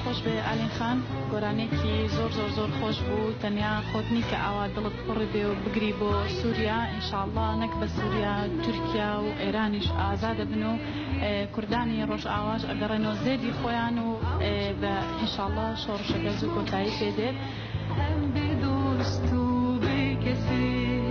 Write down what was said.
خۆش بێ ئالین خان، گۆرانیەکی زۆر زۆر زۆر خۆش بوو، تەنیا خۆت نی کە ئاوا دڵت پڕ بێ و بگری بۆ سوریا، ئینشاڵڵا نەک بە سوریا تورکیا و ئێرانیش ئازاد ئەبن و کوردانی ڕۆژئاواش ئەگەڕێنەوە زێدی خۆیان و بە ئینشاڵڵا شۆڕشەکە زوو کۆتایی پێ دێت. ئەم بێ دۆست و بێ کەسێ.